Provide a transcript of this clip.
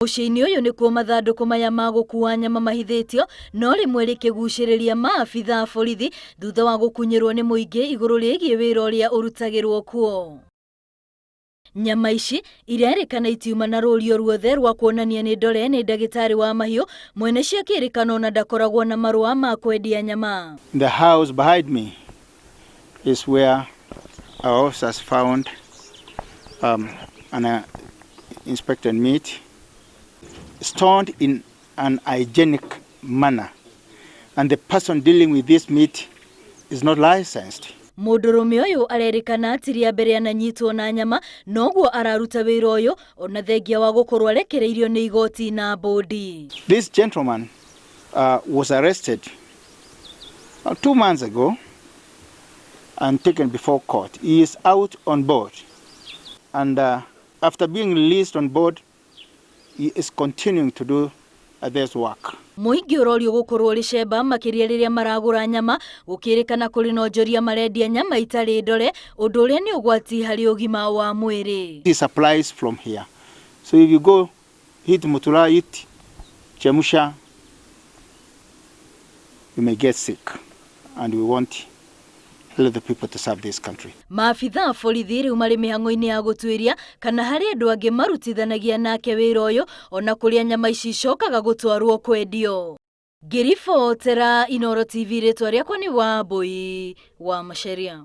Mũciĩ-inĩ ũyũ nĩkuo mathandũkũ maya ma gũkua nyama mahithĩtio, no rĩmwe rĩkĩgucĩrĩria maabitha a borithi thutha wa gũkunyĩrwo nĩ mũingĩ igũrũ rĩgiĩ wĩra ũrĩa ũrutagĩrwo kuo. Nyama ici irerĩkana itiuma na rũri o ruothe rwa kuonania nĩ ndore nĩ ndagĩtarĩ wa mahiũ mwene cio akĩrĩkana ona ndakoragwo na marũa ma kwendia nyama. The house behind me is where our officers found an inspected meat stored in an hygienic manner, and the person dealing with this meat is not licensed. Mũndũrũme ũyũ arerĩkana ti rĩa mbere ananyitwo na nyama, noguo araruta wĩra ũyũ ona thengia wa gũkorwo arekereirio nĩ igoti na bũndi. This gentleman was arrested 2 months ago and taken before court. He is out on bond, and after being released on bond, he is continuing to do this work. Mũingĩ ũrorio gũkorwo ũrĩ cemba makĩria rĩrĩa maragũra nyama, gũkĩrĩkana kũrĩ na onjoria marendia nyama itarĩ ndore, ũndũ ũrĩa nĩ ũgwati harĩ ũgima wa mwĩrĩ. He supplies from here. So if you go eat mutura, eat chemusha, you may get sick. And we want healthy people to serve this country. Maabitha a borithi rĩu marĩ mĩhang'o-inĩ ya gũtuĩria kana harĩ andũ angĩ marutithanagia nake wĩra ũyũ, ona kũrĩa nyama ici icokaga gũtwarwo kwendio. Ngĩribotera Inooro TV, rĩtwa rĩakwa nĩ Wambui wa Macharia.